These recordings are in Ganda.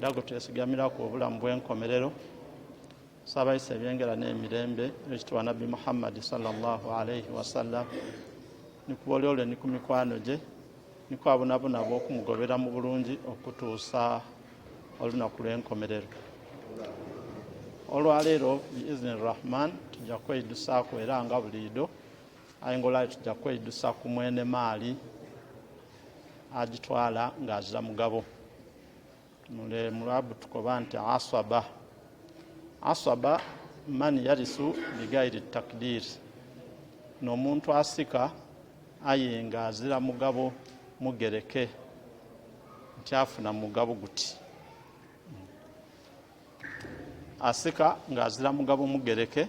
Era gwe twesigamiraku obulamu bw'enkomerero. Saabayisa ebyengera n'emirembe ekitiibwa Nabbi Muhammadi sallallahu alaihi wasallam, ni ku bolyolyo ni ku mikwano gye ni ku abonabona ab'okumugobera mu bulungi okutuusa olunaku lw'enkomerero. Olwaleero biizni Rahman tujja kweidusaaku era nga buliido, aye nga olwaleero tujja kweidusa ku mwene maali agitwala ng'azira mugabo. Mule mulabu tukoba nti asaba asaba man yarisu bigairi takdir, n'omuntu asika aye nga azira mugabo mugereke nti afuna mugabo guti. Asika nga azira mugabo mugereke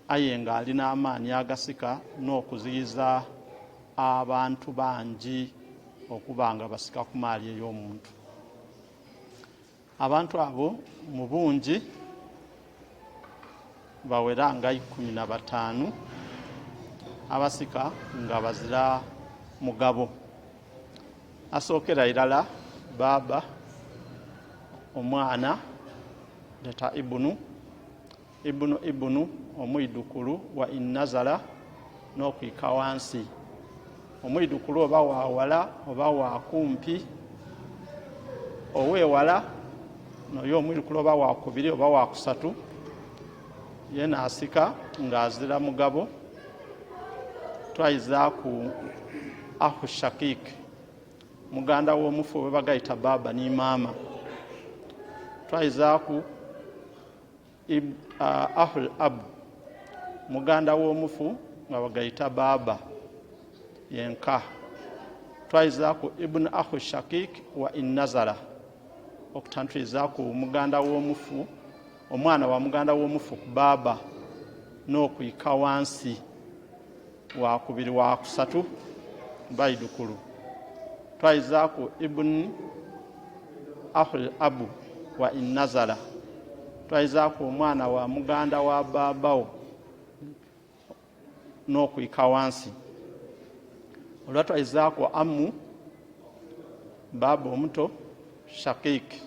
aye nga alina amaani agasika n'okuziyiza abantu bangi okuba nga basika ku maali ey'omuntu. Abantu abo mu bungi bawera nga 15 abasika nga bazira mugabo. Asookera irala baaba, omwana leta ibunu, Ibunu Ibunu, omwidhukulu wa Innazala n'okwika wansi. Omwidhukulu oba wa wala oba wa kumpi, ow'ewala n'oyo omwidhukulu oba wa kubiri oba wa kusatu, yeena asika ng'azira mugabo. Twaizaaku Ahu Shakik, muganda w'omufu bwe bagaita baaba ni maama. Twaizaaku Ahul Abu, muganda w'omufu nga bagaita baaba yenka. Twaizaaku Ibn Ahu Shakik wa Innazara, okutantwizaaku muganda w'omufu, omwana wa muganda w'omufu ku baaba n'okwika wansi wa kubiri wa kusatu baidukulu. Twaizaaku Ibn Ahul Abu wa Innazara, twaizaaku omwana wa muganda wa baabawo n'okwika wansi. Olwa twaizaaku Ammu, baaba omuto Shakik,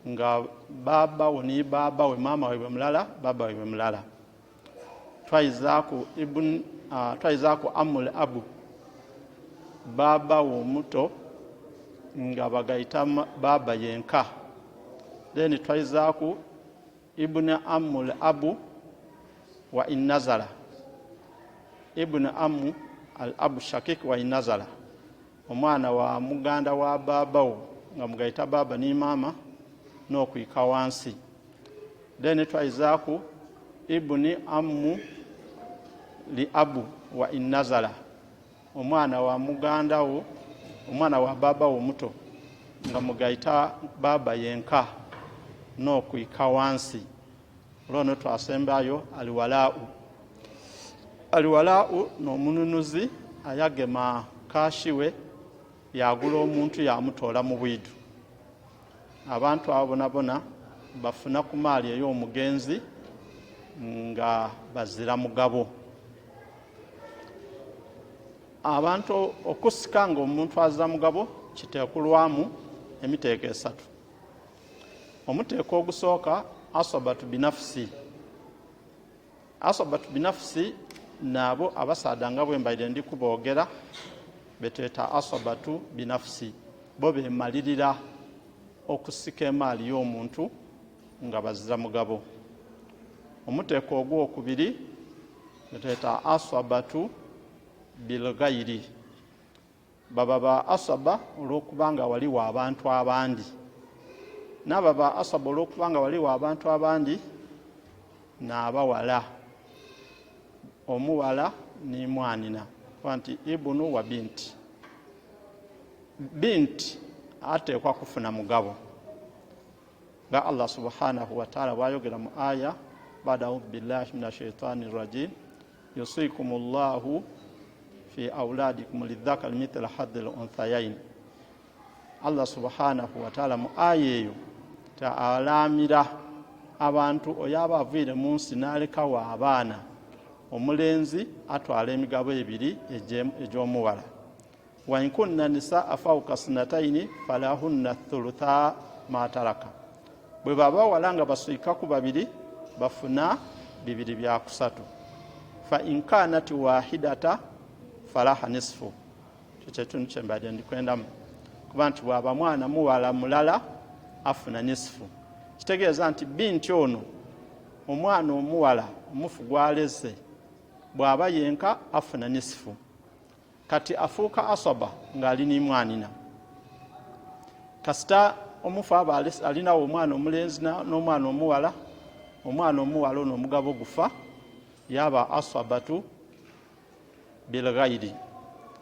nga baabawo ni baabawe maama waibwe mulala, baaba waibwe mulala. Twaizaaku ibn twaizaaku Ammul Abu, baaba w'omuto nga bagaita baaba yenka. Then twaizaaku Ibn Ammul Abu wa Innazala, Ibn Ammu al Abu Shakik wa Innazala, omwana wa muganda wa baabawo nga mugaita baaba ni maama n'okwika wansi. Then twaizaaku Ibuni Ammu li Abu wa Innazala, omwana wa muganda wo, omwana wa baaba wo omuto nga mugaita baaba yenka n'okwika wansi. Olwono twasembayo aliwalaau. Aliwalaau n'omununuzi ayagema kashi we yagula omuntu yamutoola mu bwidu. Abantu abo bonabona bafuna ku maali ey'omugenzi nga bazira mugabo. Abantu okusika nga omuntu azira mugabo kiteekulwamu emiteeko esatu. Omuteeko ogusooka asabatu binafusi. Asabatu binafusi naabo abasaadha nga bwe mbaire ndi kuboogera betweta asabatu binafusi. Bo beemalirira okusika emaali y'omuntu nga bazira mugabo. Omuteeko ogwokubiri betweta asabatu bilghairi. Baba ba asaba olw'okuba nga waliwo abantu abandi. N'aba ba asaba olw'okuba nga waliwo abantu abandi n'abawala. Omuwala ni mwanina. Kuba nti ibunu wa binti. Binti ateekwa kufuna mugabo. Nga Allah subhanahu wa ta'ala bw'ayogera mu aya bada audhu billahi minash shaitani rajim yusikumullahu fi auladikum lidhakari mithla hadhi lunthayain. Allah subhanahu wataala mu aya eyo alaamira abantu oyo aba aviire mu nsi n'alekawo abaana, omulenzi atwala emigabo ebiri egy'omuwala. Wa in kunna nisaa fauka sinataini falahunna thulutha ma taraka. Bwe baba bawala nga baswikaku babiri bafuna bibiri bya kusatu. Fa in kanat wahidata falaha nisfu. Ekyo kyekitundu kye mbadde ndikwendamu, kuba nti bw'aba mwana muwala mulala afuna nisfu. Kitegeeza nti binti ono omwana omuwala omufu gw'alese bw'aba yenka afuna nisfu. Kati afuuka asaba ng'ali ni mwanina. Kasita omufu aba alinawo omwana omulenzi n'omwana omuwala, omwana omuwala ono omugabo gufa, yaba asabatu bilghairi,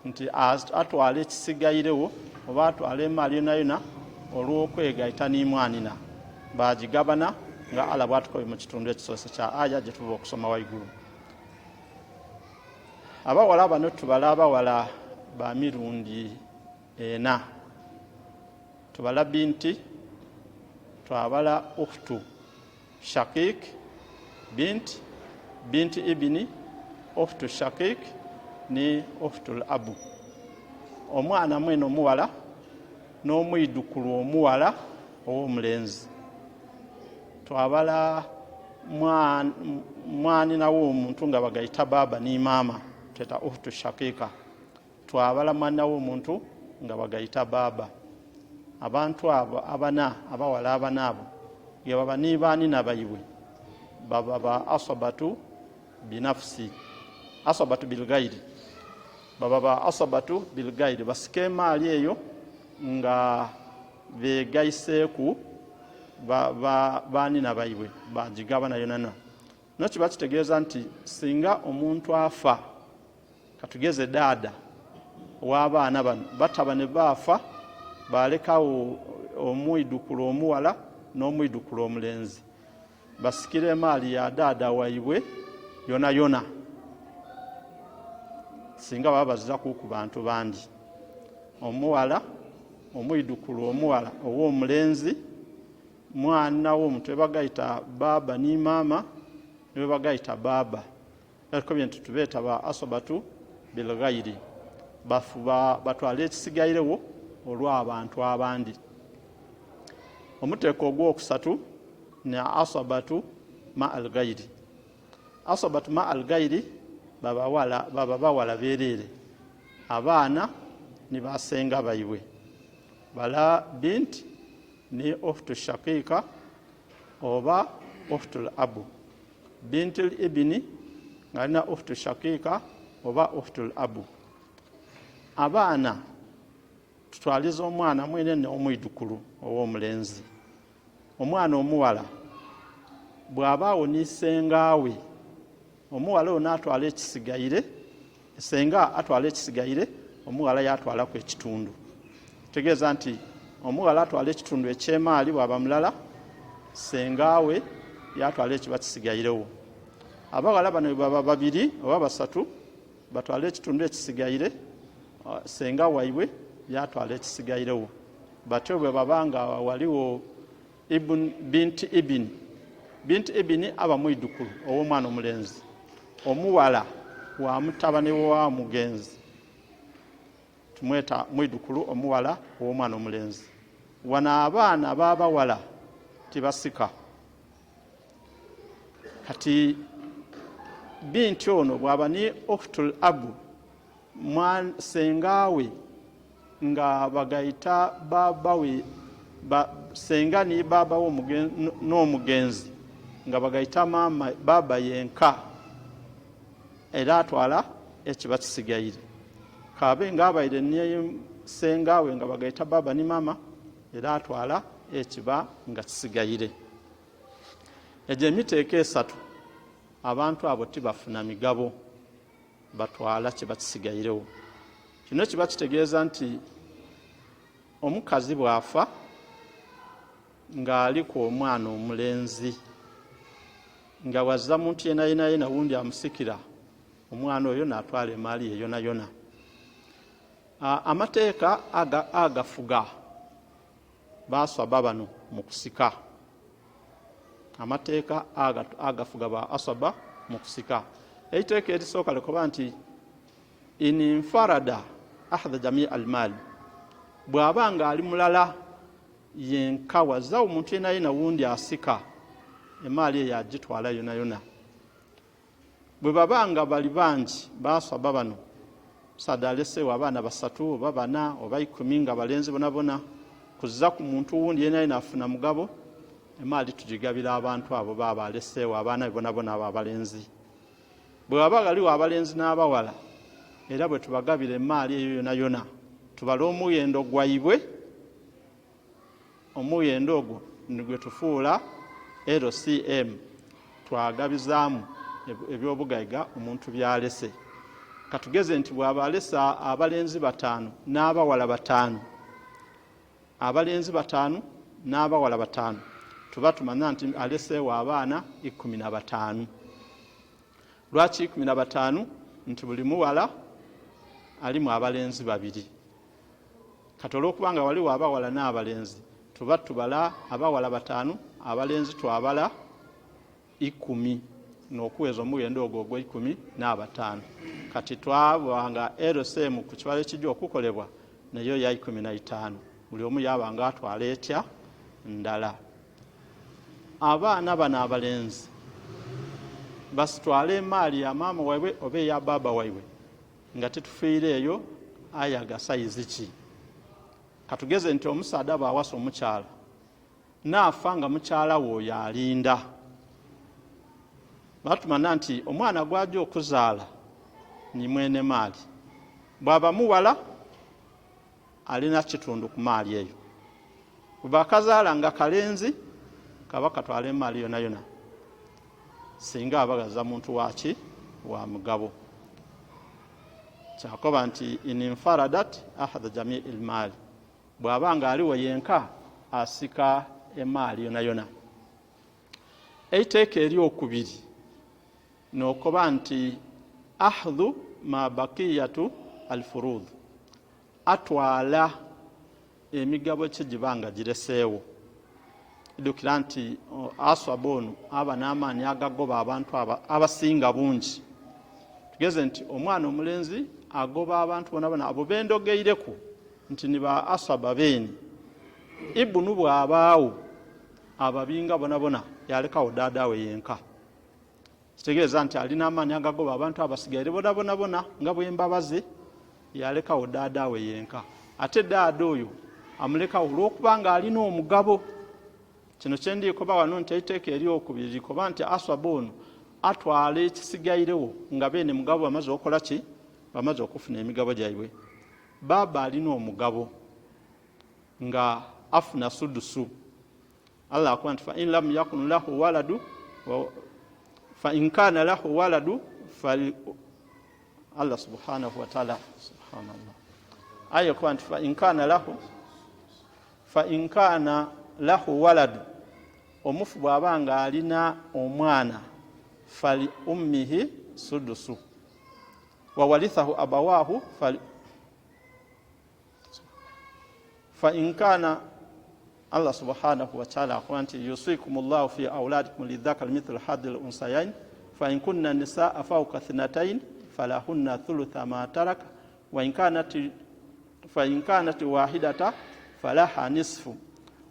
nti atwala ekisigairewo oba atwala emaali yonayona olw'okwegaita ni mwanina, baagigabana nga Allah bw'atukobye mu kitundu ekisoose kya aya gye tuva okusoma waigulu. Abawala bano tubala abawala ba mirundi ena. Tubala binti, twabala ukhtu shakik, binti, binti ibini, ukhtu shakik ni ukhtul abu. Omwana mwene omuwala n'omwidukulu omuwala ow'omulenzi. Twabala mwanina w'omuntu nga bagaita baba ni maama, tweta ukhtu shakika. Twabala mwana w'omuntu nga bagaita baba. Abantu abo abana, abawala abana abo ge baba ni banina baibwe baba ba asabatu binafsi, asabatu bilgairi, baba ba asabatu bilgairi, basika emaali eyo nga begaiseeku banina baibwe bagigabana yonana. No kiba kitegeeza nti singa omuntu afa, katugeze daada w'abaana bano batabane baafa balekawo omwidukulu omuwala n'omwidukulu omulenzi, basikira emaali ya daada waibwe yona yona singa baba baziraku ku bantu bandi. Omuwala omwidukulu omuwala ow'omulenzi mwana w'omuntu webagaita baaba ni maama niwebagaita baaba, yatukobye nti tubeeta ba asabatu bilghairi, bafuba batwale ekisigairewo olw'abantu abandi. Omuteeko ogwokusatu ni asabatu ma alghairi. Asabatu ma alghairi baba bawala bereere, abaana ni basenga baibwe, bala bint ni ukhtu shakika oba ukhtul abu, bintul ibini ng'alina ukhtu shakika oba ukhtul abu. Abaana tutwaliza omwana mwene n'omwidukulu ow'omulenzi. Omwana omuwala bw'aba awo ni sengaawe, omuwala ono atwala ekisigaire, senga atwala ekisigaire, omuwala yatwalaku ekitundu. Kitegeeza nti omuwala atwala ekitundu eky'emaali bw'aba mulala, sengaawe yatwala ekiba kisigairewo. Abawala bano bwe baba babiri oba basatu, batwala ekitundu ekisigaire, senga waibwe yatwala ekisigairewo. Batyo bwe baba nga waliwo ibn, binti ibini, binti ibini aba mwidukulu ow'omwana omulenzi, omuwala wa mutabani wa mugenzi, tumweta mwidukulu omuwala ow'omwana omulenzi. Wano abaana b'abawala tibasika. Kati binti ono bw'aba ni ukhtul abu, sengaawe nga bagaita babawe senga ni baba n'omugenzi nga bagaita maama baba yenka, era atwala ekiba kisigaire. Kabe nga abaire ni sengaawe nga bagaita baba ni mama, era atwala ekiba nga kisigaire. Egyo emiteeko esatu abantu abo tibafuna migabo, batwala kiba kisigairewo. Kino kiba kitegeeza nti omukazi bw'afa ng'aliku omwana omulenzi, nga wazira muntu yena yena yena wundi amusikira, omwana oyo n'atwala emaali ye yona yona. Amateeka agafuga baswaba bano mu kusika, amateeka agafuga ba asaba mu kusika. Eiteeka erisooka likoba nti in infarada Akhadha jamia almaali. Bw'aba nga ali mulala yenka, wazaawo omuntu yenayena wundi asika emaali eyo agitwala yona yona. Bwe baba nga bali bangi basaba bano, omusaadha aleseewo abaana basatu oba bana oba 10 nga balenzi bonabona, kuzza ku muntu wundi yenayena afuna mugabo, emaali tugigabira abantu abo baaba aleseewo abaana be bonabona abo abalenzi. Bwe waba ghaliwo abalenzi n'abawala, era bwe tubagabira emaali eyo yonayona, tubala omughendo gwaibwe, omughendo ogwo ni gwe tufuula LCM, twagabizaamu eby'obugaiga omuntu by'alese. Katugeze nti bw'aba alese abalenzi 5 n'abawala 5, abalenzi 5 n'abawala 5, tuba tumanya nti aleseewo abaana 15. Lwaki 15? Nti buli muwala alimu abalenzi 2. Kati olw'okuba nga waliwo abawala n'abalenzi, tuba tubala abawala 5, abalenzi twabala 10, n'okuweza omughendo ogwo ogw'eikumi n'abataano. Kati twaba nga LCM ku kibalo ekijja okukolebwa nayo ya 15, buli omu yaba nga atwala etya ndala. Abaana bano abalenzi basitwala emaali ya maama waibwe oba eya baaba waibwe nga titufiireeyo aya gasayizi ki. Katugeze nti omusaadha bw'awasa omukyala naafa nga mukyala we oyo alinda, batumana nti omwana gw'aja okuzaala ni mwene maali. Bw'aba muwala alina kitundu ku maali eyo, bw'akazaala nga kalenzi kaba katwala emaali yona yona, singa abagaza muntu waki wa mugabo. Kyakoba nti in infaradat akhadha jamii lmaali, bw'aba nga aliwo yenka asika emaali yona yona. Eiteeka eryokubiri n'okoba nti akhdhu ma bakiyatu alfurudh, atwala emigabo kye giba nga gireseewo. Idukira nti aswaba ono aba n'amaani agagoba abantu abasinga bungi. Tugeze nti omwana omulenzi agoba abantu bonabona abo bendogeireku nti ni ba aswaba beeni. Ibunu bw'abaawo ababinga bonabona yalekawo daada we yenka. Kitegeeza nti alina amaani agagoba abantu abasigaire bonabonabona nga bwembabaze, yalekawo daada we yenka. Ate daada oyo amulekawo olw'okuba nga alina omugabo. Kino kyendiikoba wano nti eiteeka eryokubiri likoba nti aswaba ono atwala ekisigairewo nga beene mugabo bamaze okukola ki? Bamaze okufuna emigabo gyaibwe. Baaba alina omugabo nga afuna sudusu. Allah akuba nti fa in lam yakun lahu waladu fa in kana lahu waladu fal Allah subhanahu wa ta'ala, subhanallah, aya kuba nti fa in kana lahu waladu, omufu bw'aba nga alina omwana, fali ummihi sudusu wa warithahu abawahu fali fa in kana. Allah subhanahu wa ta'ala akuba nti yusikum llahu fi auladikum lidhakari mithlu hadhi lunsayain fa in kunna nisaa fauka thinatain falahunna thulutha ma taraka fa in kanat wahidata falaha nisfu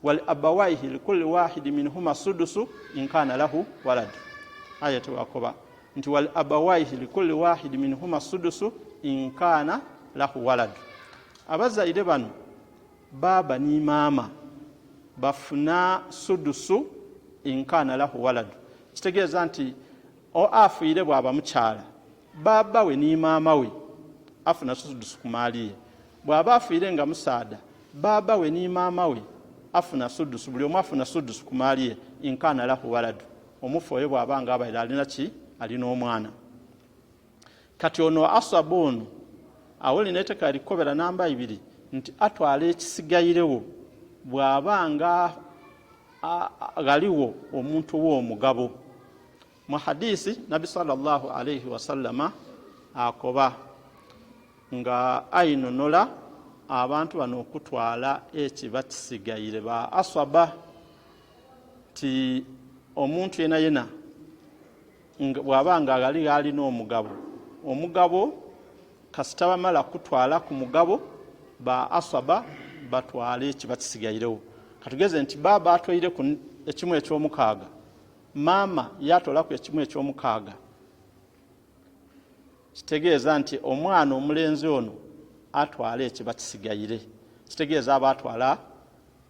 wal abawaihi likulli wahidi minhuma sudusu in kana lahu walad. Aya tewakoba nti wal abawaihi likulli wahidi minhuma sudusu in kana lahu walad. Abazaire bano baaba ni maama bafuna sudusu in kana lahu waladu. Kitegeeza nti afiire bw'aba mukyala, baaba we ni maama we afuna sudusu ku maali ye. Bw'aba afiire nga musaada, baaba we ni maama we afuna sudusu, buli omu afuna sudusu ku maali ye in kana lahu waladu, omufu oyo bw'aba nga abaire alina ki? Alina omwana. Kati ono asaba ono awo lino etteeka likobera namba 2 nti atwala ekisigairewo bw'aba nga ghaliwo omuntu w'omugabo. Mu hadisi Nabbi sallallahu alaihi wasallama akoba nga ainonola abantu bano okutwala ekiba kisigaire ba aswaba ti omuntu yena yena bw'aba nga ghali alina omugabo, omugabo. Kasita bamala kutwala ku mugabo, ba asaba batwale ekiba kisigairewo. Katugeze nti baaba atwaireku ekimu ekyomukaaga, maama yatolaku ekimu ekyomukaaga, kitegeeza nti omwana omulenzi ono atwala ekiba kisigaire. Kitegeeza aba atwala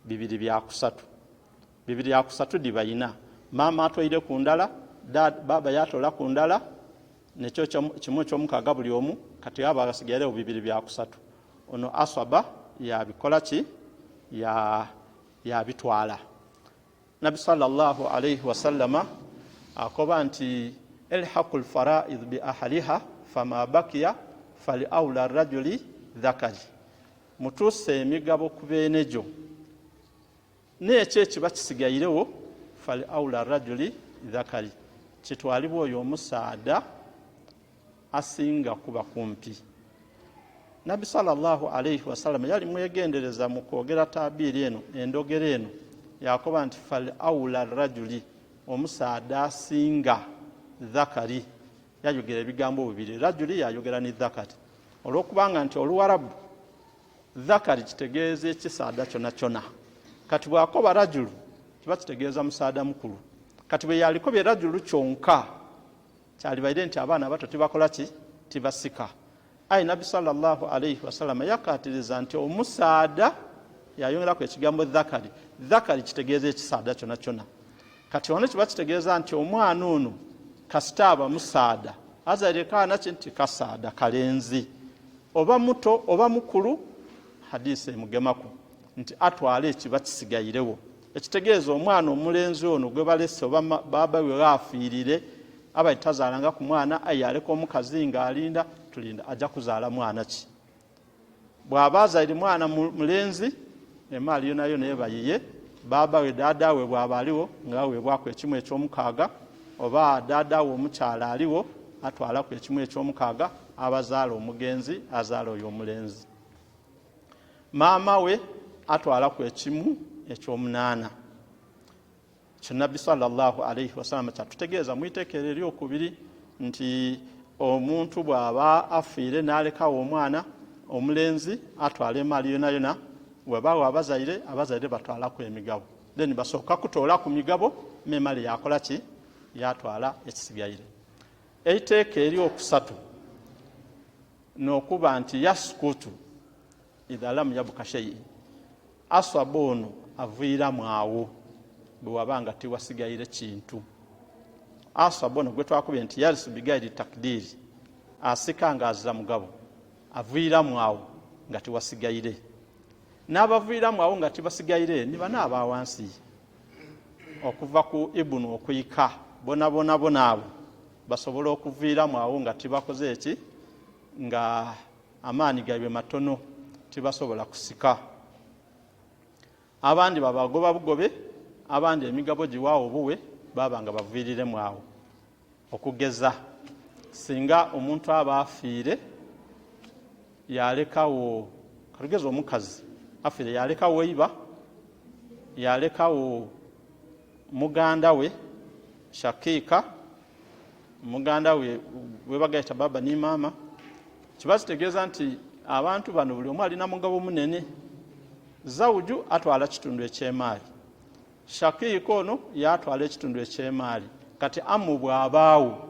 2/3. 2/3 diba ina. Maama atwaire ku ndala, baaba yatola ku ndala, nekyo kimu ekyomukaaga buli omu. Kati aba asigairewo 2/3. Ono asaba yabikola ki? Yabitwala. Nabi sallallahu alaihi wasallama akoba nti elhaqu lfaraid bi ahaliha fama bakiya fali aula rajuli dhakari, mutuuse emigabo ku beenejo, n'ekyo ekiba kisigairewo fali aula rajuli dhakari, kitwalibwa oyo omusaada asinga kuba kumpi. Nabbi sallallahu alaihi wasallam yali mwegendereza mu kwogera tabiiri eno, endogera eno, yakoba nti fal aula rajuli, omusaada asinga, dhakari. Yayogera ebigambo bibiri, rajuli yayogera ni dhakari, olwokubanga nti Oluwarabu dhakari kitegeeza ekisaada kyona kyona. Kati bwakoba rajulu kiba kitegeeza musaada mukulu. Kati bwe yalikobye rajulu kyonka, kyalibaire nti abaana abato tibakola ki? Tibasika. Aye Nabbi sallallahu alaihi wasallama yakatiriza nti omusaada, yayongeraku ekigambo dhakari. Dhakari kitegeeza ekisaada kyona kyona. Kati ono kiba kitegeeza nti omwana ono kasita aba musaada, azaire kaana ki? Nti kasaada kalenzi, oba muto oba mukulu, hadisi emugemaku nti atwala ekiba kisigairewo. Ekitegeeza omwana omulenzi ono gwe balese, oba baaba we ghafiirire, aba tazaalanga ku mwana, aye aleka omukazi ng'alinda tulinda ajja kuzaala mwana ki. Bw'aba azaire mwana mulenzi, emaali yonayo neba yiye. Baaba we, daada we bw'aba aliwo, nga aweebwaku ekimu ekyomukaaga, oba daada we omukyala aliwo, atwalaku ekimu ekyomukaaga, abazaala omugenzi azaala oyo omulenzi. Maama we atwalaku ekimu ekyomunaana. Ekyo Nabbi sallallahu alaihi wasallama kyatutegeeza mu iteekero eryokubiri nti omuntu bw'aba afiire n'alekawo omwana omulenzi, atwala emaali yona yona. Webaawo abazaire, abazaire batwalaku emigabo, then basooka kutoola ku migabo, memale yakola ki? Yatwala ekisigaire. Eiteeka eryokusatu n'okuba nti yaskutu idha lam yabuka shay'in, aswaba ono aviiramu awo bwe waba nga tiwasigaire kintu. Aswaba ono gwe twakubye nti yarisu bigairi takdiri, asika nga azira mugabo, aviiramu awo nga tiwasigaire. N'abaviiramu awo nga tibasigaire ni bano aba wansi, okuva ku ibunu okuika, bona bona bona abo basobola okuviiramu awo nga tibakoze eki, nga amaani gaibwe matono, tibasobola kusika. Abandi babagoba bugobe, abandi emigabo giwaawo buwe, baba nga baviiriremu awo. Okugeza singa omuntu aba afiire yalekawo, katugeza omukazi afiire yalekawo eiba, yalekawo muganda we shakiika, muganda we webagaita baba ni maama, kiba kitegeeza nti abantu bano buli omu alina mugabo munene. Zawuju atwala kitundu ekyemaali, shakiika ono yatwala ekitundu ekyemaali. Kati amu bw'abaawo,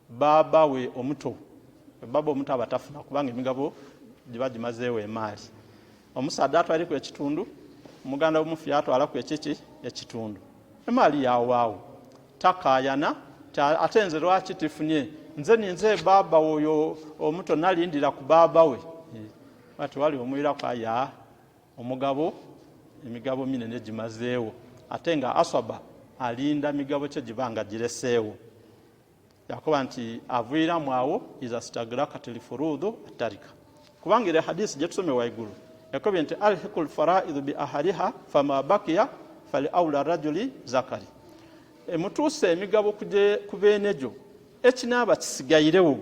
baaba we omuto, baba omuto aba tafuna, kubanga emigabo giba gimazeewo emaali. Omusaadha atwaliku ekitundu, omuganda w'omufu yatwalaku ekiki? Ekitundu. Emaali yawaawo, takaayana ate nze lwaki tifunye, nze ninze baaba oyo omuto nalindira ku baaba we. Ati wali omwiraku aya omugabo, emigabo minene gimazeewo, ate nga aswaba alinda migabo kye giba nga gireseewo. Yakoba nti aviiramu awo iza stagrakati lfurudhu atarika, kubanga era hadisi gyetusome waigulu yakobye nti alhiku lfaraidhu bi ahaliha fama bakiya fali aula rajuli zakari, emutuuse emigabo ku beenejo, ekinaaba kisigairewo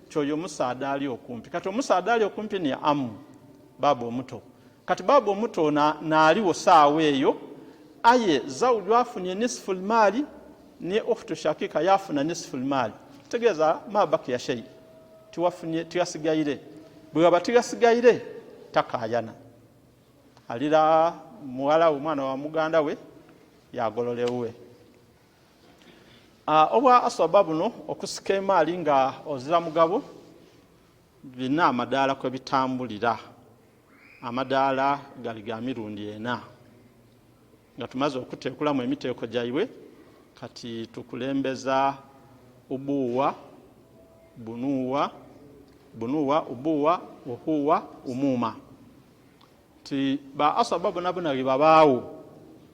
kyoyo omusaada ali okumpi. Kati omusaada ali okumpi ni amu, baaba omuto. Kati baaba omuto naaliwo saawa eyo, aye zawuju afunye nisfu lmaali, ni ukhtu shakika yafuna nisfu lmaali, kitegeeza ma bakiya shei. Tiwafunye, tighasigaire. Bwe ghaba tighasigaire, takaayana. Alira mughala we, omwana wa muganda we, yaagolola ewuwe. Obwa aswaba buno, okusika emaali nga ozira mugabo, birina amadaala kwe bitambulira. Amadaala gali ga mirundi ena. Nga tumaze okuteekulamu emiteeko gyaibwe, kati tukulembeza ubuwa, bunuwa, bunuwa, ubuwa, uhuwa, umuma. Ti ba asaba bonabona ghe babaagho,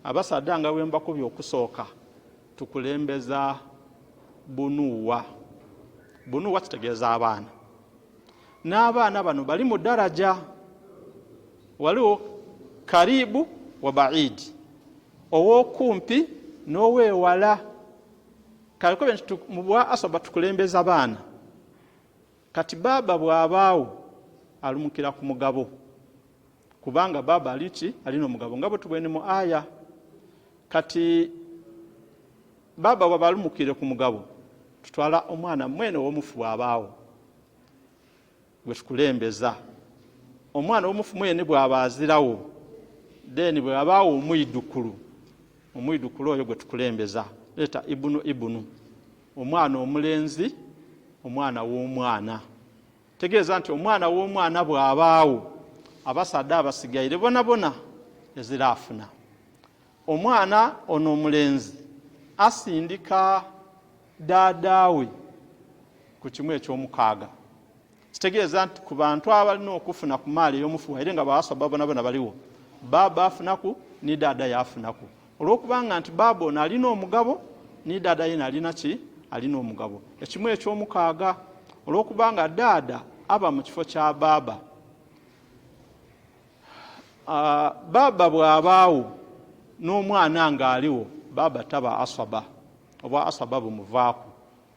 abasaadha nga bwe mbakobye okusooka, tukulembeza bunuwa. Bunuwa kitegeeza abaana. N'abaana bano bali mu daraja. Waliwo karibu wa baidi, ow'okumpi n'ow'ewala. Kalikobe nti mu bwa asaba tukulembeza baana. Kati baaba bw'abaawo alumukira ku mugabo, kubanga baaba aliki alina omugabo nga bwe tubwene mu aya. Kati baaba bw'aba alumukire ku mugabo, tutwala omwana mwene ow'omufu bw'abaawo gwe tukulembeza. Omwana ow'omufu mwene bw'aba azirawo, then bw'abaawo omwidukulu, omwidukulu oyo gwe tukulembeza. Leeta ibunu ibunu, omwana omulenzi, omwana w'omwana. Tegeeza nti omwana w'omwana bw'abaawo, abasaadha abasigaire bonabona ezira afuna. Omwana ono omulenzi asindika daadaawe ku kimu eky'omukaaga. Kitegeeza nti ku bantu abalina okufuna ku maali ey'omufu, waire nga baasaba bonabona baliwo, baaba afunaku ni daada yaafunaku, olw'okubanga nti baaba ono alina omugabo ni daada yena alina ki? Alina omugabo, ekimu eky'omukaaga, olw'okubanga daada aba mu kifo kya baaba. Baaba bw'abaawo n'omwana ng'aliwo, baaba taba asaba, obwa asaba bumuvaaku,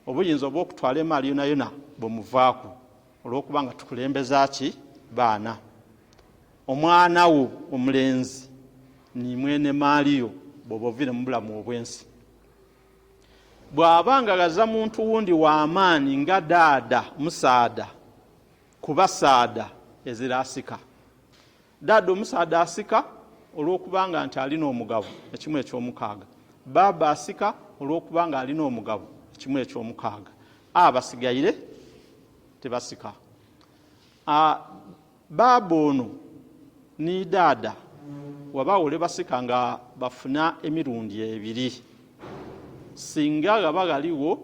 obuyinza obw'okutwala emaali yonayona bumuvaaku, olw'okuba nga tukulembeza ki? Baana. Omwana wo omulenzi ni mwene maali yo bw'oba oviire mu bulamu obw'ensi. Bw'aba nga ghaza muntu wundi w'amaani nga daada musaadha ku basaadha, ezira asika. Daada omusaadha asika olw'okubanga nti alina omugabo ekimu eky'omukaaga. Baaba asika olw'okubanga alina omugabo ekimu eky'omukaaga. Abasigaire tebasika. Baaba ono ni daada wabaawo lwe basika nga bafuna emirundi ebiri. Singa ghaba ghaligho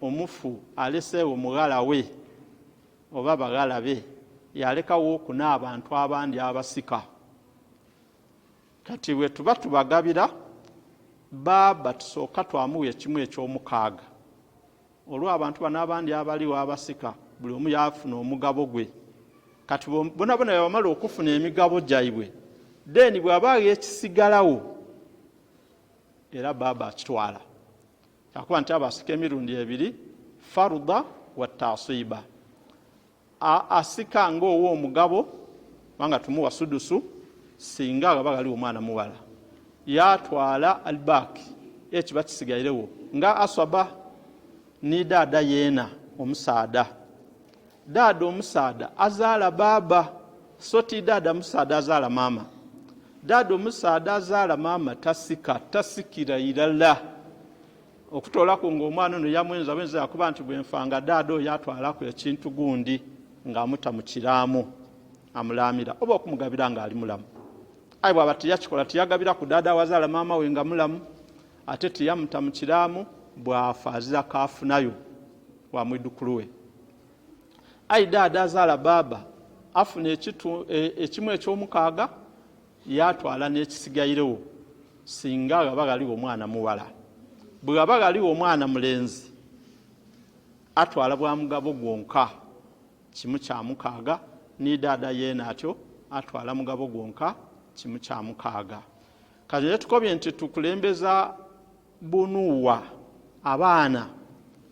omufu aleseegho mughala we oba baghala be, yaalekawooku n'abantu abandi abasika. Kati bwe tuba tubagabira, baaba tusooka twamugha ekimu eky'omukaaga. Olw'abantu bano abandi abaligho abasika, buli omu yaafuna omugabo gwe. Kati bonabona bwe bamala okufuna emigabo gyaibwe, deni bw'abaagho ekisigalagho, era baaba akitwala. Kyakuba nti aba asika emirundi ebiri, farudha wa tasiba. Asika ng'ow'omugabo, kubanga tumuwa sudusu singa ghaba ghaliwo omwana mughala, yaatwala albaaki ekiba kisigairegho nga aswaba. Ni dhaadha yeena omusaadha, dhaadha omusaadha azaala baaba, so ti dhaadha musaadha azaala maama. Dhaadha omusaadha azaala maama tasika, tasikira irala, okutoolaku ng'omwana ono yamwenza bwenza, yakuba nti bwenfa nga dhaadha oyo atwalaku ekintu gundi ng'amuta mu kiraamo, amulaamira oba okumugabira ng'ali mulamu. Aye bw'aba tiyakikola, tiyagabiraku dhaadha wazaala maama we nga mulamu, ate tiyamuta mu kiraamo, bw'afa azira kaafunayo wa mwidhukulu we. Aye dhaadha azaala baaba afuna ekimu eky'omukaaga, yaatwala n'ekisigairegho singa ghaba ghaligho omwana mughala. Bwe ghaba ghaligho omwana mulenzi, atwala bwa mugabo gwonka, kimu kya mukaaga, ni dhaadha yeena atyo atwala mugabo gwonka, kimu kya mukaaga. Kati ne tukobye nti tukulembeza bunuwa, abaana.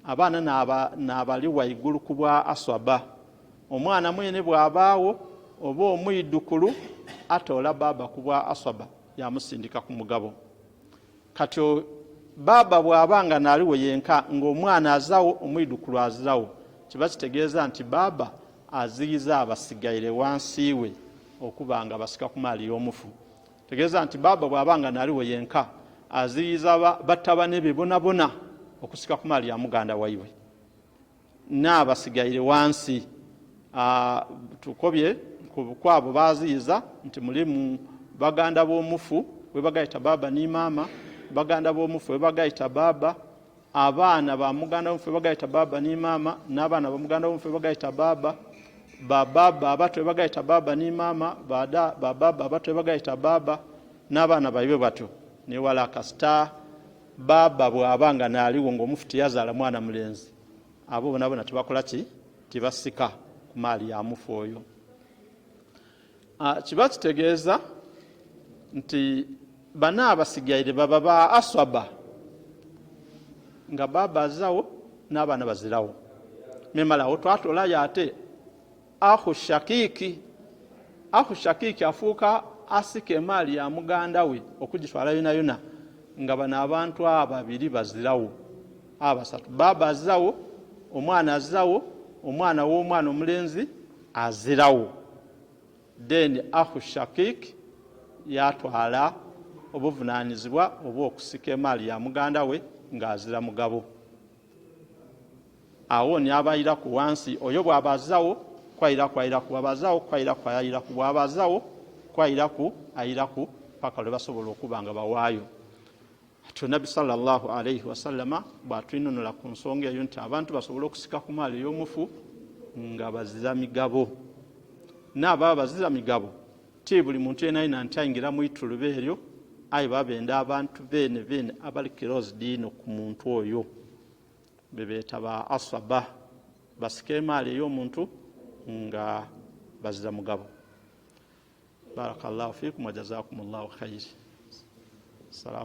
Abaana n'abali waigulu ku bwa aswaba. Omwana mwene bw'abaagho oba omwidhukulu, atoola baaba ku bwa aswaba yaamusindika ku mugabo. Kati baaba bw'aba nga n'aligho yenka, ng'omwana azagho, omwidhukulu aziragho, Kiba kitegeeza nti baaba aziyiza abasigaire wansi we okuba nga basika ku maali y'omufu. Tegeeza nti baaba bw'aba nga naliwo yenka, aziyiza batabane be bonabona okusika ku maali ya muganda waibwe n'abasigaire wansi. Tukobye kwabo baziyiza nti mulimu baganda b'omufu webagayita baaba ni maama, baganda b'omufu webagayita baaba, abaana ba muganda w'omufu webagayita baaba ni maama, n'abaana ba muganda w'omufu webagayita baaba, babaaba abato webagayita baaba ni maama, babaaba abato webagayita baaba, n'abaana baibwe batyo. Newala kasita baaba bw'aba nga naaliwo ng'omufu teyazaala mwana mulenzi, abo bonabona tebakola ki? Tibasika ku maali ya mufu oyo. Kiba kitegeeza nti bana abasigaire baba ba aswaba nga baaba azawo n'abaana bazirawo. Memalawo twatolayo ate akhu shakiki. Akhu shakiki afuuka asika emaali ya muganda we okugitwala yona yona nga bano abantu ababiri bazirawo, abasatu. Baaba azirawo, omwana azirawo, omwana w'omwana omulenzi azirawo. Then akhu shakik yatwala obuvunanyizibwa obw'okusika emaali ya muganda we ng'azira mugabo. Awo ni abayiraku wansi oyo bw'aba azirawo kwayiraku ayiraku, bw'aba azirawo kwayiraku ayiraku, bw'aba azirawo kwayiraku ayiraku, paka lwe basobola okuba nga bawaayo. Atyo Nabbi sallallahu alaihi wasallama bw'atwinunula ku nsonga eyo nti abantu basobola okusika ku maali ey'omufu nga bazira migabo. N'ababa bazira migabo ti buli muntu yenayina nti ayingira mu ituluba eryo, aye babenda abantu beene beene abali closed ino ku muntu oyo bebeeta ba asaba, basika emaali ey'omuntu nga bazira mugabo. Barakallahu fikum wa jazakumullahu khairi.